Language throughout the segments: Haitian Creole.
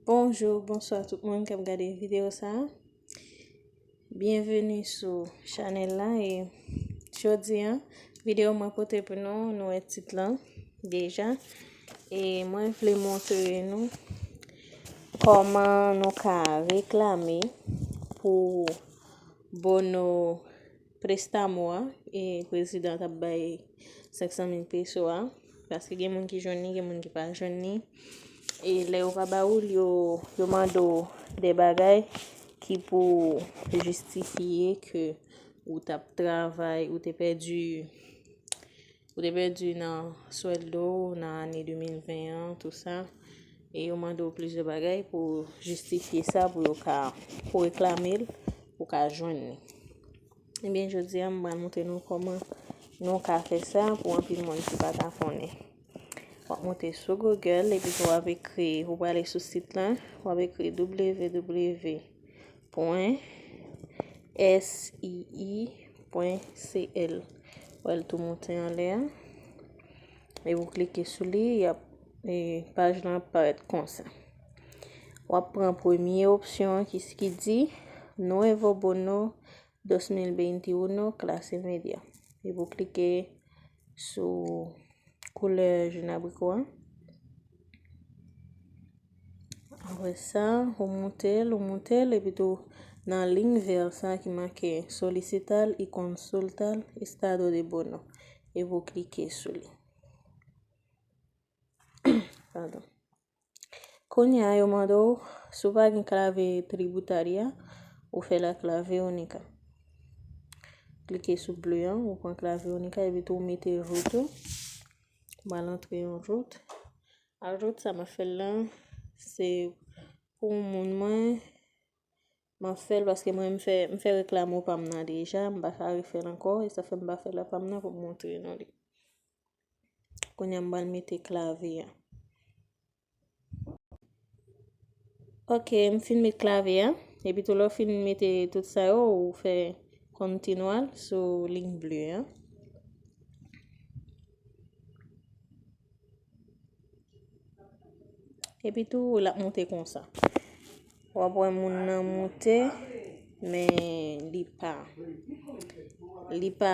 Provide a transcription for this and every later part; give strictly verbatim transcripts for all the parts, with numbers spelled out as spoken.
Bonjou, bonswa tout moun k ap gade videyo sa a. Byenveni sou chanèl la e jodi a, videyo mwen pote pou nou, nou wè tit lan deja. E mwen vle montre nou kòman nou ka reklame pou bono préstamo a, e prezidan t ap bay senk san mil peso a, paske gen moun ki jwenn li, gen moun ki pa jwenn li. E lè yo pa ba ou l, yo, yo mande w de bagay ki pou jistifye ke ou t ap travay, ou te pèdi, ou te pèdi nan swèldo w nan ane de mil ven an, tou sa. E yo mande w plizyè bagay pou jistifye sa, pou yo ka, pou reklame l, pou ka jwenn li. Ebyen, jodi a, m pral montre nou kòman nou ka fè sa pou anpil moun ki pa ta konnen. W ap monte sou Google, epi w ap ekri, ou prale sou sit lan, w ap ekri w w w pwen S I I pwen C L. Wè l tou monte anlè a. E ou klike sou li, y ap, e, paj lan ap parèt konsa. W ap pran premye opsyon an ki, ki di Nuevo Bono dos mil veintiuno Clase Media. E ou klike sou koulè jenn abriko a. Apre sa, ou monte l, ou monte l, epi tou nan liy vè sa ki make Solicitar y Consultar Estado de Bono. E ou klike sou li. Padon. Kounye a, yo mande w, si w pa gen clave tributaria, ou fè l ak clave única. Klike sou ble an, ou pran clave única, epi tou ou mete root ou. M al antre yon root. A root sa m ap fè l lan, se pou moun mwen, m ap fè l paske mwen m fè, m fè reklamo pa m nan deja, m pa ka refè l ankò, e sa fè m pa fè la pa m nan pou m montre nou li. Kounye a m pral mete clave a. Ok, m fin met clave a. Epi tou lè w fin mete tout sa yo, ou fè continuar sou liy ble a. Epi tou, l ap monte konsa. W ap wè moun nan monte, men li pa, li pa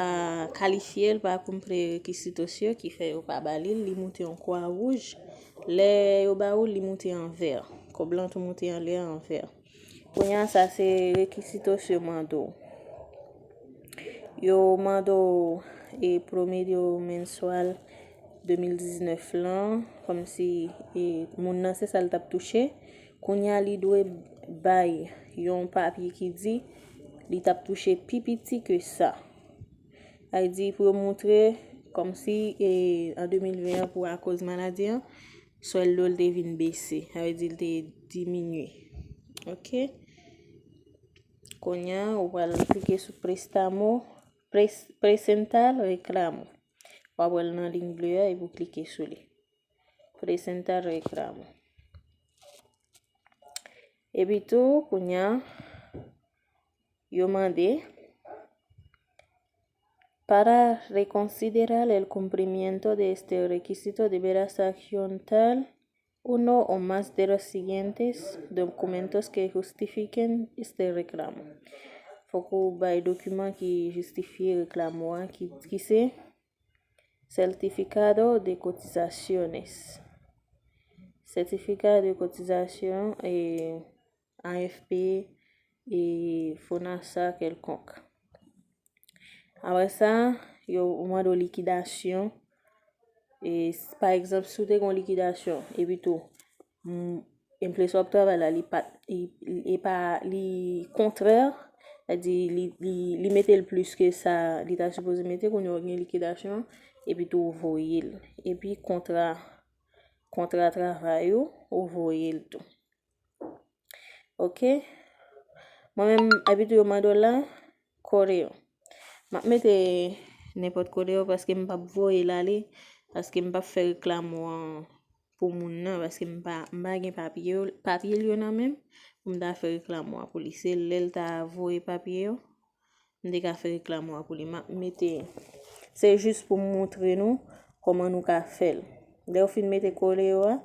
kalifye, li pa konpli rekisitos yo, ki fè yo pa ba li l, li monte yon kwa wouj. Lè yo ba ou l, li monte an vè. Kòb lan tou monte anlè an vè. Kounye a, sa se rekisitos yo mande w. Yo mande w, e, promedio mensual de mil diznèf lan, kòmsi, e, moun nan se sa l t ap touche. Kounye a, li dwe bay yon papye ki di li t ap touche pi piti ke sa. Sa vle di pou yo montre kòmsi, e, an de mil ven an, pou akoz maladi an, swèldo l te vin bese. Sa vle di l te diminye. Ok? Kounye a, ou pral klike sou préstamo, pres-, presentar reclamo. W ap wè l nan liy ble a, epi w klike sou li. Presentar reclamo. Epi tou, kounye a, yo mande, para reconsiderar el cumplimiento de este requisito deberás adjuntar uno o más de los siguientes documentos que justifiquen este reclamo. Fòk ou bay dokiman ki jistifye reklamo a, ki, ki se certificado de cotizaciones. Certificado de cotización, e, A F P, e, FONASA kèlkonk. Apre sa, yo mande w likidasyon. E, s-, pa egzanp, si w te gen yon likidasyon, epi tou, m, emplwa w ap travay la, li pa, li, li pa, li kontrè, sa di li, li, li mete l plis ke sa li ta sipoze mete, kounye a w gen likidasyon, epi tou ou voye l. Epi kontra, kontra travay ou, ou voye l tou. Ok? Mwen menm, abitou yo mande w la, koreo. M ap mete nenpòt koreo paske m p ap voye l ale, paske m p ap fè reklamo an pou moun nan, paske m pa, m pa gen papye yo, papye l yo nan men m, pou m ta fè reklamo a pou li. Se lè l ta voye papye yo, m te ka fè reklamo a pou li. M ap mete, se jis pou m montre nou kòman nou ka fè l. Lè w fin mete koreo a,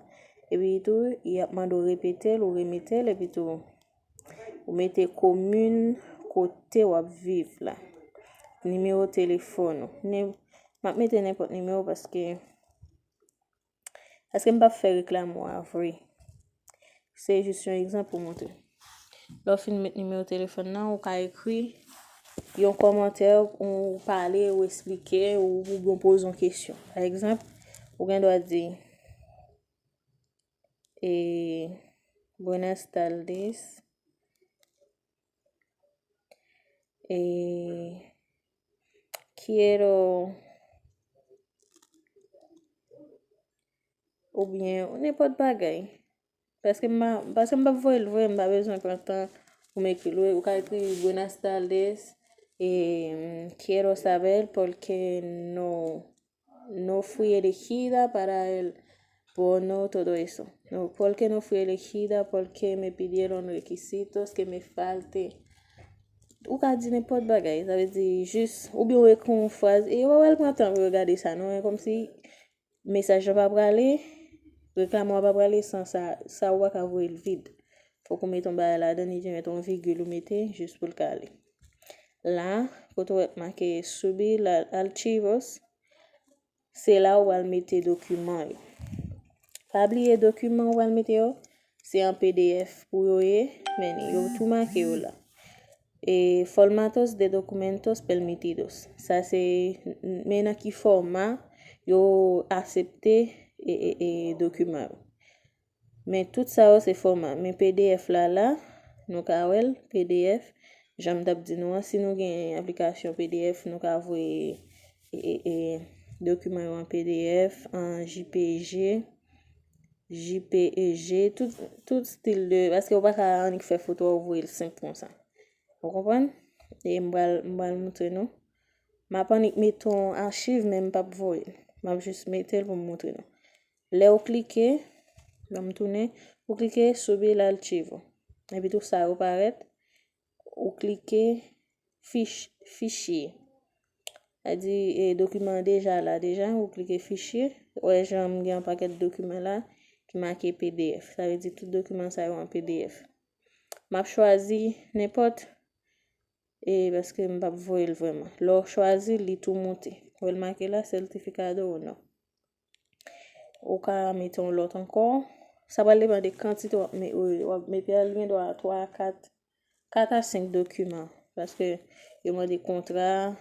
Epi tou, y ap mande w repete l, ou remete l, epi tou, ou mete komin kote w ap viv la. Nimewo telefòn ou. Ne, m ap mete nenpòt nimewo paske, paske m p ap fè reklam ou a vre. Se jis yon egzanp pou montre. Lè w fin met nimewo telefòn nan, ou ka ekri yon kòmantè, ou pale, ou eksplike, ou, ou byen poze yon kesyon. Pa egzanp, ou gen dwa di, e, Buenas tardes. E, quiero, oubyen nenpòt bagay. Paske m pa, paske m p ap voye l vre, m pa bezwen pran tan pou m ekri l. Ou ka ekri Buenas tardes, e, quiero saber por qué no, no fui elegida para el bono, todo eso. No, por qué no fui elegida, por qué me pidieron requisitos que me falte. Ou ka di nenpòt bagay, sa vle di jis, oubyen ou ekri yon fraz, e yo pa pral pran tan pou yo gade sa, non, e kòmsi mesaj la pa prale, reklam ou a pa prale san sa, sa ou pa ka voye l vid. Fòk ou mete yon bagay ladan, li dwe mete yon vigil ou mete, jis pou l ka ale. La, kote w wè make subir la, archivos, se la ou al mete dokiman yo. Pa bliye dokiman ou al mete yo, se an P D F pou yo ye, men yo tou make yo la. E formatos de documentos permitidos. Sa se men nan ki fòma yo aksepte e, e, e dokiman yo. Men tout sa yo se fòma. Men P D F la la, nou ka wè l, P D F. Jan m t ap di nou an, si nou gen aplikasyon P D F, nou ka voye e, e, e, dokiman yo an P D F, an J P G, J P E G, tout, tout stil de, paske ou pa ka annik fè foto a ou voye l senp konsa. Ou konprann? E m pral, m pral montre nou. M ap annik mete yon achiv, men m p ap voye l. M ap jis mete l pou m montre nou. Lè ou klike, ban m tounen, ou klike subir archivo. Epi tou sa yo parèt, ou klike fich, fichier. Sa di, e, dokiman an deja la deja, ou klike fichier. Ou wè jan m gen yon pakèt dokiman la ki make P D F. Sa vle di tout dokiman sa yo an P D F. M ap chwazi nenpòt, e, paske m p ap voye l vrèman. Lè w chwazi l, li tou monte. Ou wè l make la, certificado o no. Ou ka mete yon lòt ankò. Sa pral depann de kantite w ap me-, w ap mete a, li gen dwa twa, kat, kat a senk dokiman. Paske yo mande kontra,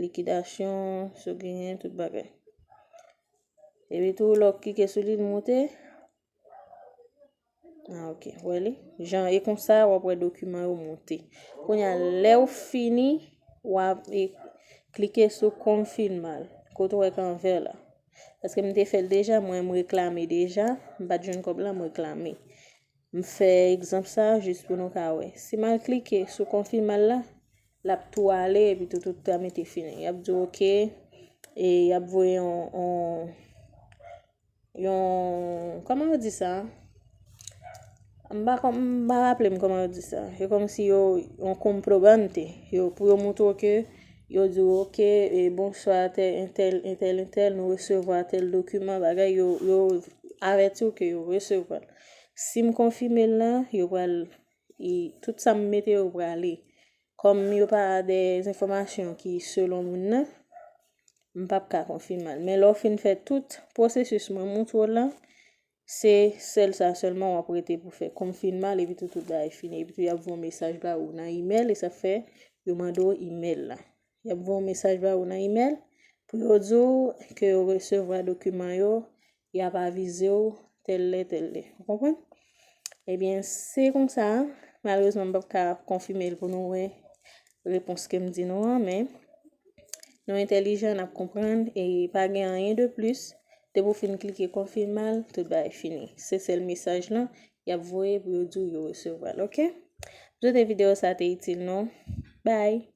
likidasyon, si w genyen, tout bagay. Epi tou, lè w klike sou li, l monte. Ah, ok. Wè li? Jan, e konsa, w ap wè dokiman yo monte. Kounye a, lè w fini, w ap, e, klike sou confirmar. Kote w wè kanvè la. Paske m te fè l deja, mwen, m reklame deja. M pa t jwenn kòb la, m reklame. M fè egzanp sa, jis pou nou ka wè. Si m al klike sou confirmar la, l ap tou ale, epi tou, tout ta mete fini. Y ap di, ok, e y ap voye yon, yon, yon, kòman yo di sa? M pa, m pa raple m kòman yo di sa. Se kòmsi yo, yon comprobante. Yo, pou yo montre w ke, yo di w, ok, e, bonswa, tè-, entèl, entèl, entèl, nou resevwa tèl dokiman, bagay, yo, yo avèti w ke yo resevwa l. Si m konfime l la, yo pral, e, tout sa m mete yo prale. Kòm yo pa de enfòmasyon ki selon moun nan, m p ap ka konfime l. Men lè w fin fè tout pwosesis mwen montre w la, se sèl sa sèlman w ap rete pou fè, konfime l, epi tou tout bagay fini. Epi tou y ap voye yon mesaj ba ou nan imèl, e sa fè yo mande w imèl la. Y ap voye yon mesaj ba ou nan imèl pou yo di w ke yo resevwa dokiman yo, y ap avize w tèl lè, tèl lè. Ou konprann? Ebyen, se konsa, malerezman, m p ap ka konfime l pou nou wè repons ke m di nou an, men nou entèlijan, n ap konprann, e pa gen anyen de plis. Depi w fin klike konfime l, tout bagay fini. Se sèl mesaj lan, y ap voye pou yo di w yo resevwa l, ok? M swete videyo sa te itil nou. Bye!